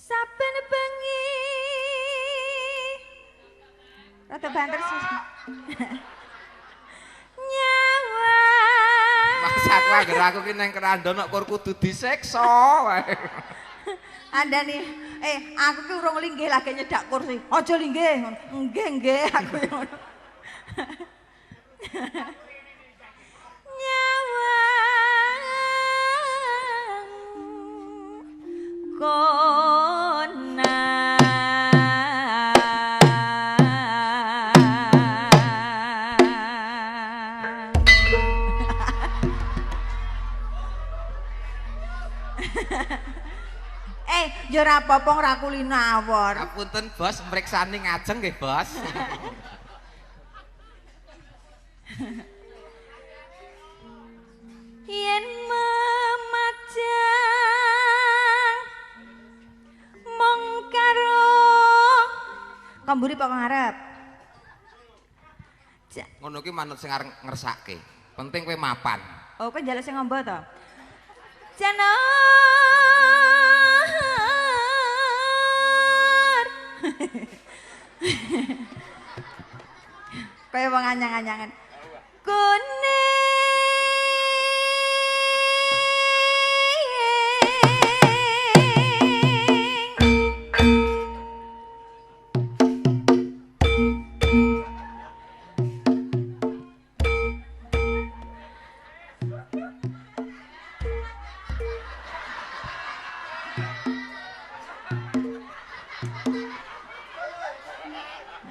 Saben bengi rada banter sih. Nyawang. Mas aku anggere aku ki nang kerandon kok kur kudu disiksa wae. Anda nih, aku ki urung linggih lagi nyedak kursi. Aja linggih. Nggih, nggih aku ngono. Nyawang konang. Ya ora apa-apa ora kulino awor. Ngapunten, Bos, mriksani ngajeng nggih, Bos. Yen memajang mung karo kamburi apa ngarep? Ngono ki manut sing arep ngersake. Penting kowe mapan. Oh, kowe njaluk sing ngombo to? Janur. Kaya wong anyang-anyangan. Kuning.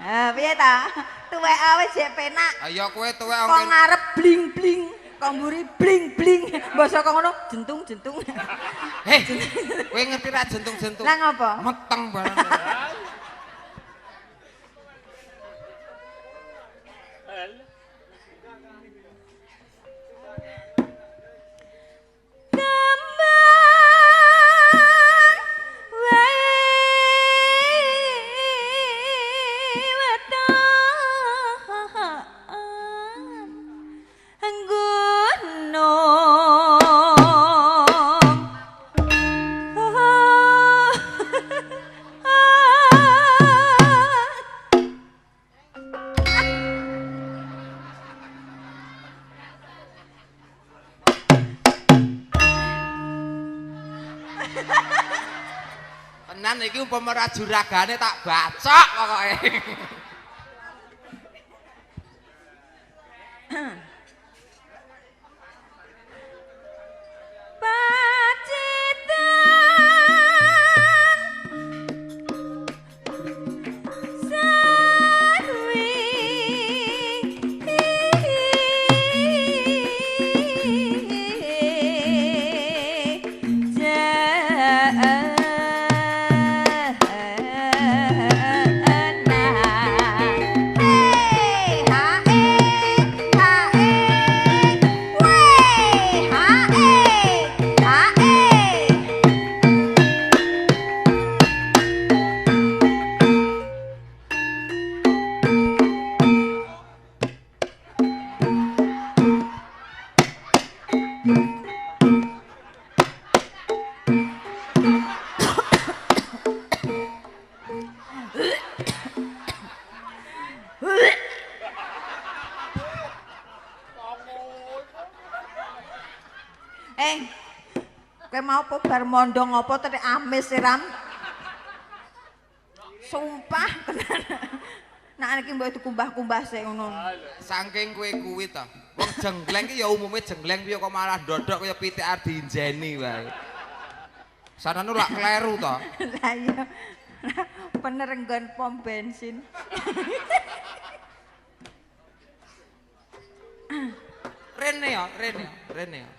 Ah, piye ta? Tuweke wis jek penak. Ayo kowe tuwek Kok ngarep bling-bling, kok mburi bling-bling. Basa kok ngono jentung-jentung. Heh, kowe ngerti ra jentung-jentung? Lah ngopo? Meteng bareng. Kembang wae weton gunung. Tenan iki umpama ra juragane tak bacok pokoke. Pacitan sarwi Kowe mau apa bar mondong apa tetek amis siram? Sumpah tenan. Nek iki mbok dikumbah-kumbah sik ngono. Saking kowe kuwi to. Wong jenggleng ki ya umume jenggleng piye kok malah ndodok kaya pitik arep diinjeni wae. Sanane lak kleru to. Lah iya. Bener nggon pom bensin. Rene ya, rene ya, rene ya.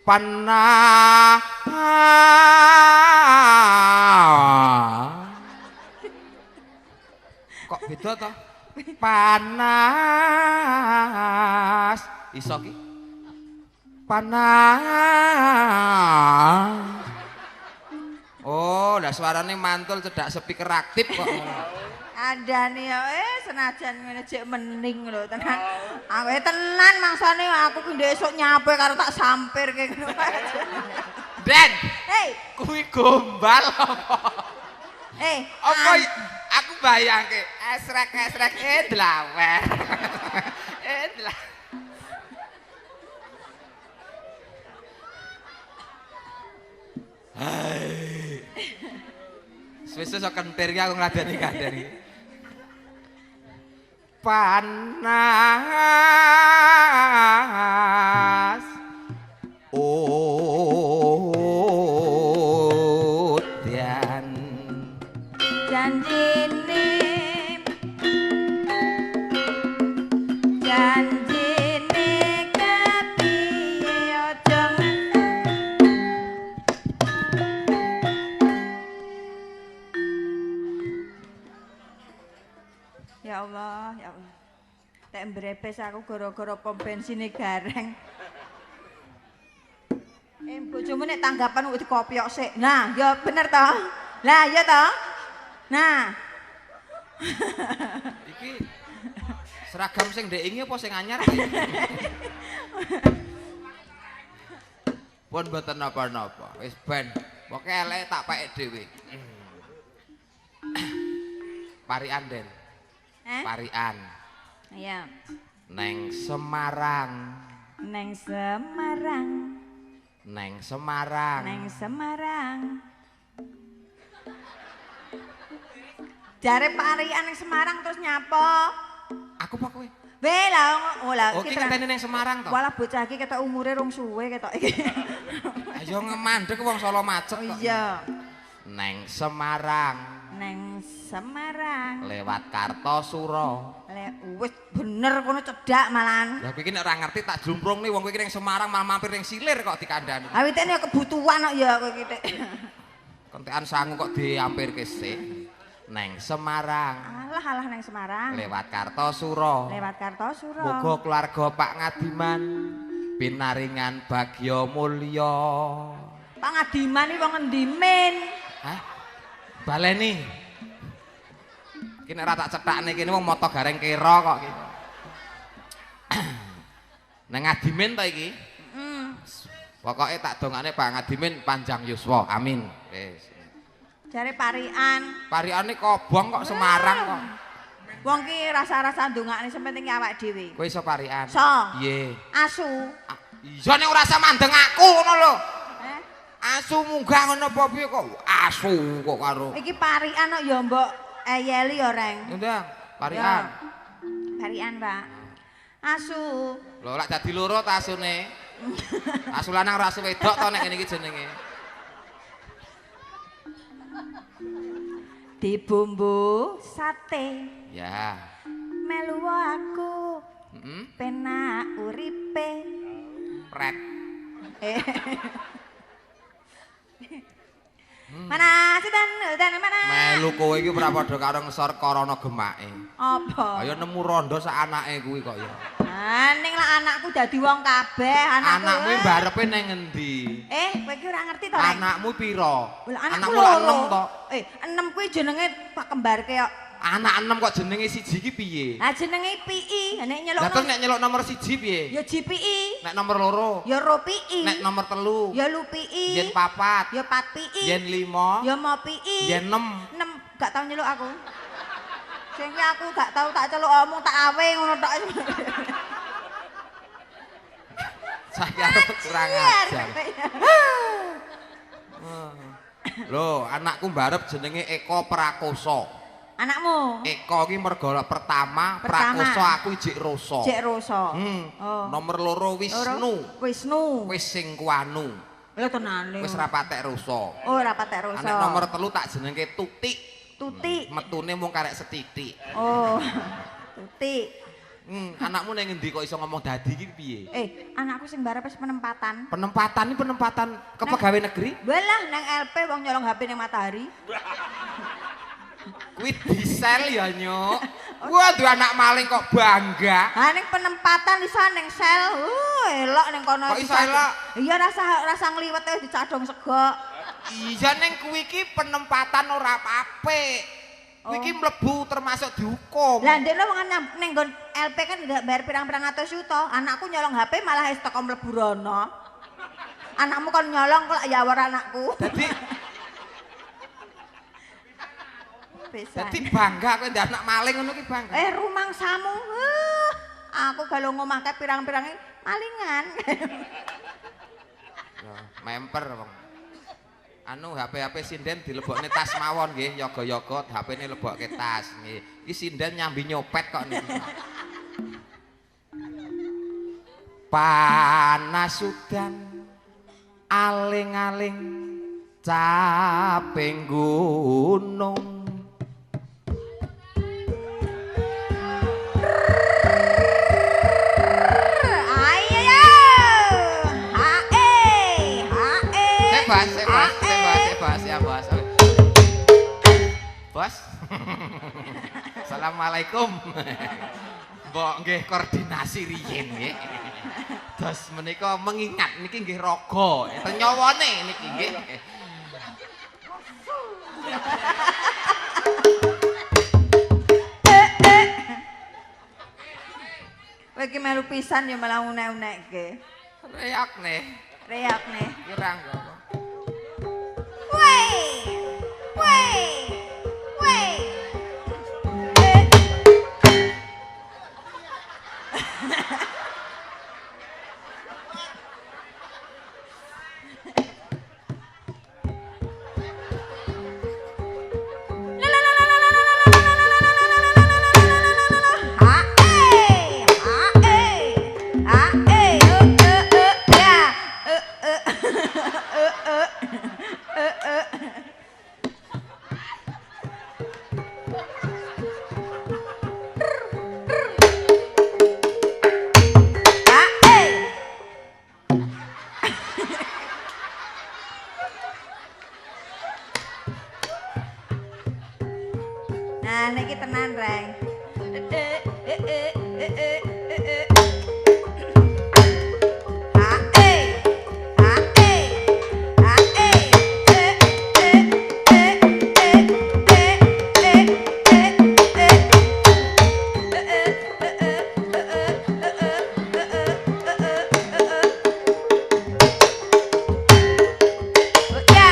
Panah. Kok beda toh? Panas. Iso ki? Panas. Oh, lah suarane mantul cedak speaker aktif kok. Andane ya senajan ngene jek mening lho tenan. Aku tenan mangsane aku ki ndek esuk nyape karo tak sampir kayak ngono. Den. Hei, Kuwi gombal apa? Apa aku bayangke esrek-esrek dlawer. Hai. Suwe-suwe sok kentir ki aku ngladeni kandhani. Panas udan janjine janjine kepiye aja Ya Allah, ya Allah. Tek mbrepes aku gara-gara pom bensine gareng. Bojomu nek tanggapan kok dikopiok sik. Nah, ya bener toh? Lah, ya toh? Nah. Iki seragam sing ndek ingi apa sing anyar? Pun mboten napa-napa. Wis ben. Pokoke eleke tak pek dhewe. Parikan, Den. Parikan. Iya. Neng Semarang. Neng Semarang. Neng Semarang. Neng Semarang. Jare parikan neng Semarang terus nyapa? Aku apa kowe? Weh lah, oh lah iki ngenteni neng Semarang to. Walah bocah iki ketok umure rong suwe ketok iki. Ayo ngemandhek wong Solo macet kok. Iya. Neng Semarang. Neng Semarang. Lewat Kartosuro. Wis bener kono cedak malahan. Lah kowe iki nek ora ngerti tak jlumprungne wong kowe iki neng Semarang malah mampir neng Silir kok dikandani. Ha witene kebutuhan kok ya kowe iki. Kentekan sangu kok diampirke sik. Neng Semarang. Alah alah neng Semarang. Lewat Kartosuro. Lewat Kartosuro. Muga keluarga Pak Ngadiman pinaringan bagya mulya. Pak Ngadiman iki wong endi men? Hah? Baleni. Iki nek ora tak cethakne kene wong mata gareng kera kok iki. Neng Ngadimin to iki? Heeh. Pokoke tak dongane Pak Ngadimin panjang yuswa. Amin. Wis. Jare parikan. Parikane kobong kok Semarang kok. Wong ki rasa-rasa ndongakne sing penting awake dhewe. Kowe iso parikan? Iso. Piye? Asu. Iya nek ora usah mandeng aku ngono lho. Heh. Asu munggah ngono apa piye kok asu kok karo. Iki parikan kok ya mbok eyeli ya, Reng. Ndang, parikan. Parikan, Pak. Asu. Lho lak dadi loro ta asune. Asu lanang ora asu wedok to nek ngene iki jenenge. Dibumbu sate. Ya. Melu aku. Heeh. Penak uripe. Pret. Mana setan udan mana? Melu kowe iki ora padha karo ngesor korona gemake. Apa? Ayo nemu rondo sak anake kuwi kok ya. Ah ning lah anakku dadi wong kabeh, anakku. Anakmu barepe ning ngendi? Kowe iki ora ngerti to, Reng? Anakmu pira? Anakku lak loro. 6 to. 6 kuwi jenenge Pak kembarke kok. Anak 6 kok jenenge siji iki piye? Lah jenenge PI, nek nyeluk. Lah terus nek nyeluk nomor 1 piye? Ya GPI. Nek nomor 2? Ya ROPI. Nek nomor 3? Ya LUPI. Yen 4? Ya 4 PI. Yen 5? Ya MOPI. Yen 6? 6 gak tau nyeluk aku. Sing kuwi aku gak tau tak celuk omong tak awe ngono tok. Saiki arep kurang ajar. Lho, anakku mbarep jenenge Eko Prakosa. Anakmu? Eko iki mergo pertama, Prakosa aku ijik rosa. Ijik rosa. Oh. Nomor 2 Wisnu. Wisnu. Wis sing kuanu. Lha tenane. Wis ra patek rosa. Oh, ra patek rosa. Anek nomor 3 tak jenengke Tutik. Tutik. Metune mung karek sethithik. Oh. Tutik. Anakmu ning ngendi kok iso ngomong dadi iki piye? Anakku sing barep wis penempatan. Penempatan iki penempatan ke pegawai negeri? Walah nang LP wong nyolong HP ning Matahari. Kuwi diesel ya, Nyuk. Wah, duwe anak maling kok bangga. Ha ning penempatan iso ning sel. Elok ning kono. Kok iso elok? Iya rasa ngliwet wis dicadhong sego. Iya ning kuwi iki penempatan ora apik. Kuwi iki mlebu termasuk dihukum. Lah ndekne wong ning nggon LP kan ndak bayar pirang-pirang atus yuta. Anakku nyolong HP malah wis teko mlebu rono. Anakmu kon nyolong kok ya war anakku. Dadi Pisan. dadi bangga kowe ndek anak maling ngono ki bangga. Rumangsamu. Aku kalau ngomahke pirang-pirange malingan. Ya, memper wong. Anu HP-HP sinden dilebokne tas mawon nggih, yoga-yoga HP-ne lebokke tas nggih. Iki sinden nyambi nyopet kok niki. Panas udan aling-aling caping gunung. Ayo yo. Ha ha Saya bahas, saya bahas, saya bahas, saya bahas, ya bahas. Bos. Assalamualaikum. Mbok nggih koordinasi riyin nggih. Dos menika mengingat niki nggih raga, enten nyawane niki nggih. Kowe iki melu pisan ya malah unek-unekke. Reak nih. Reak nih. Kirang kok. Wei. Wei. Wei. Ha ha ha ya. Ha Nah, niki tenan, Reng. Ha ha ha Ya.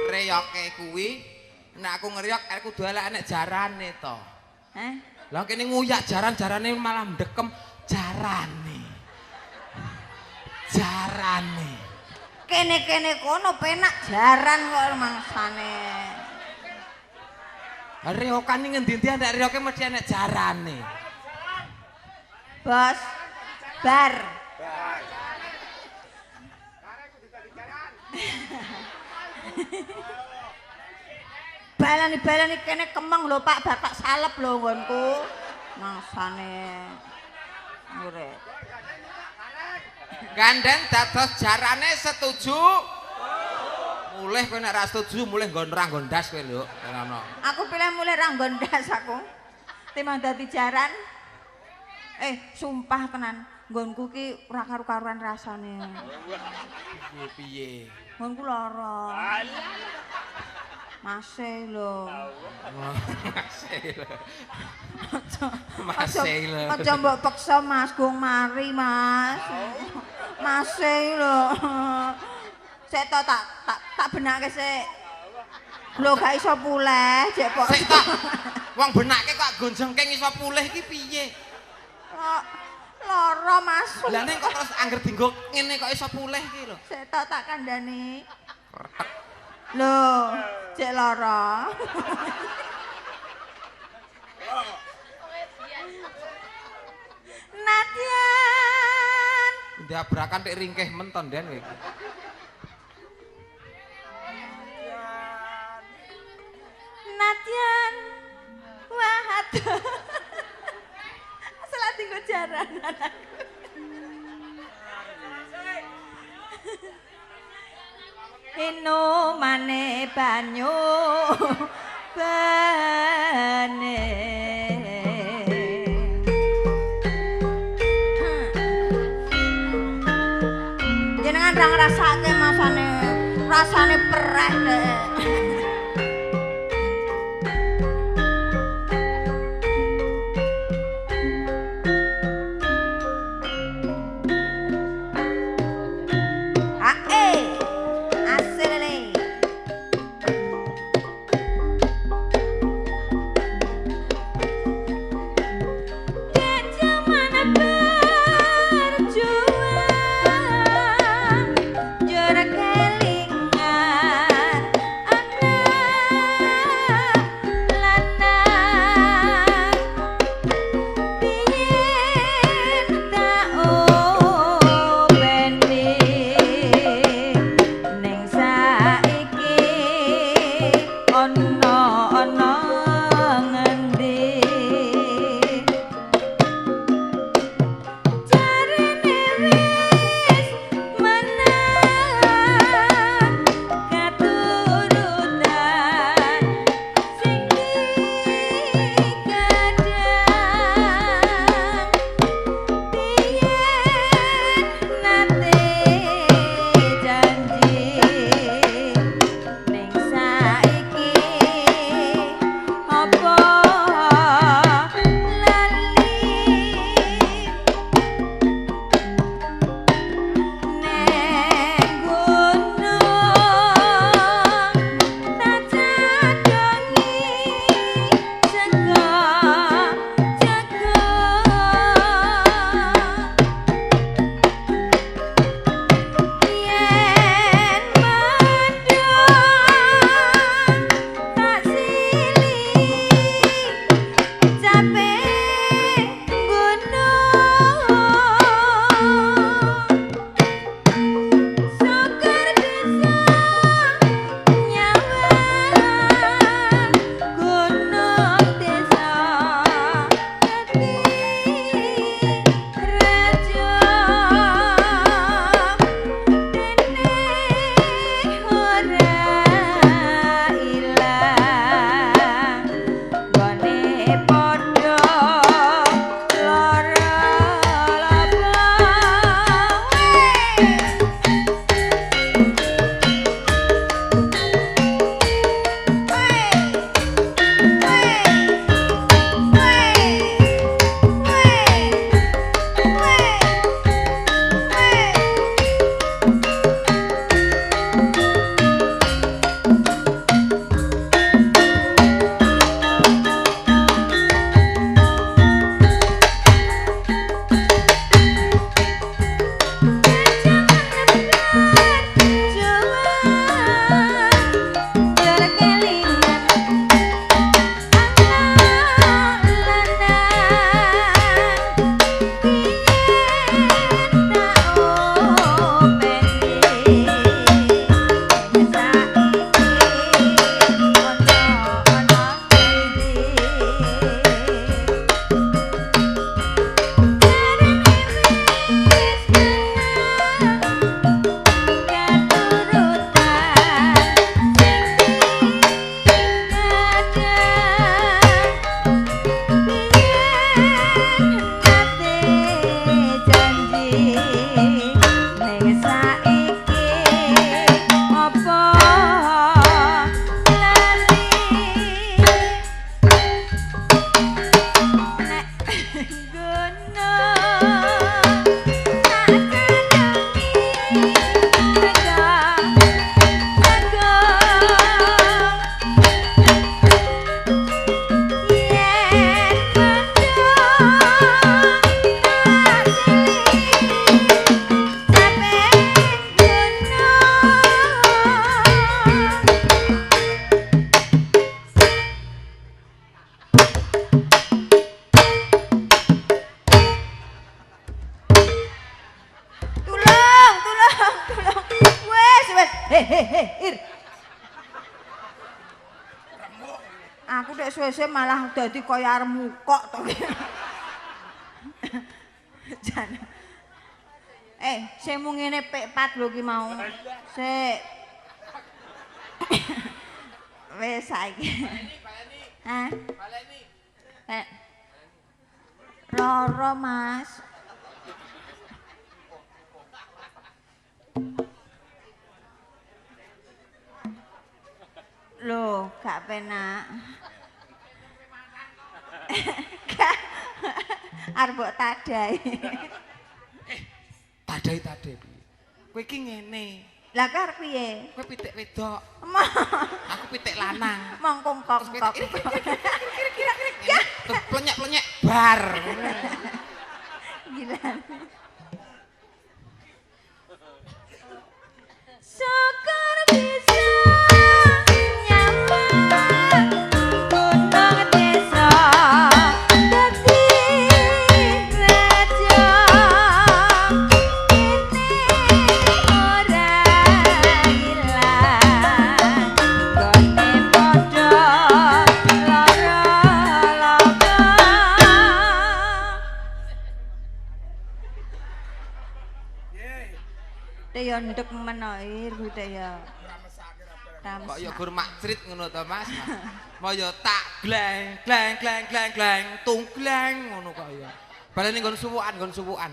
Reyoke kuwi nek aku ngeriok aku kudu elek enek jarane to. Hah? Lah kene nguyak jaran-jarane malah ndekem jarane. Jarane. Kene-kene kono penak jaran kok mangsane. Reyokan iki ngendi-endi enek reyoke mesti enek jarane. Bos. Bar. Balani-balani kene kemeng lho Pak, bapak salep lho nggonku. Mangsane. Ngure. Gandeng dados jarane setuju. Mulih kowe nek ra setuju mulih nggon ra nggon ndas kowe lho. Ngono. Aku pilih mulih ra nggon ndas aku. Timbang dadi jaran. Sumpah tenan, nggonku ki ora karu-karuan rasane. Piye piye? Nggonku lara. Mase lho. Mase lho. Mase lho. Aja mbok peksa Mas Gung mari Mas. Mase lho. Sik to tak benake sik. Lho gak iso pulih, jek pok. Sik to. Wong benake kok gonjengking iso pulih iki piye? Lara Mas. Lah ning kok terus angger dinggo ngene kok iso pulih iki lho. Sik to tak kandhani. Lho, cek lara. Nadyan. Ndabrakan tek ringkeh menton Den kowe iki. Nadyan. Wah, aduh. Salah tinggo jaran anakku. Inumane banyu bane. Jenengan ra ngrasake masane, rasane pereh dek. He, Ir. Aku dek suwe-suwe malah dadi kaya arep mukok to. Jan. Sing mung ngene pek 4 lho ki mau. Sik. Wis saiki. Hah? Baleni. Loro, Mas. Loh, gak penak. Gak. Arep mbok tadai. Tadai-tadai piye? Kowe iki ngene. Lah kowe arep piye? Kowe pitik wedok, aku pitik lanang. Mongkong kok kok. Terus plenyek-plenyek bar. Gila. Syukur bisa nyamar gunung desa dadi raja kene ora ilang gone padha lara laba. Te yo ndek menoir kuwi te yo. Kok ya gur makcrit ngono to, Mas? Mau ya tak gleng gleng gleng gleng gleng tunggleng ngono kok ya. Baleni nggon suwukan, nggon suwukan.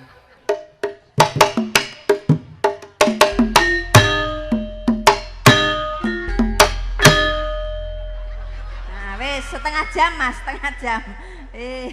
Nah, wis setengah jam, Mas, setengah jam. Eh.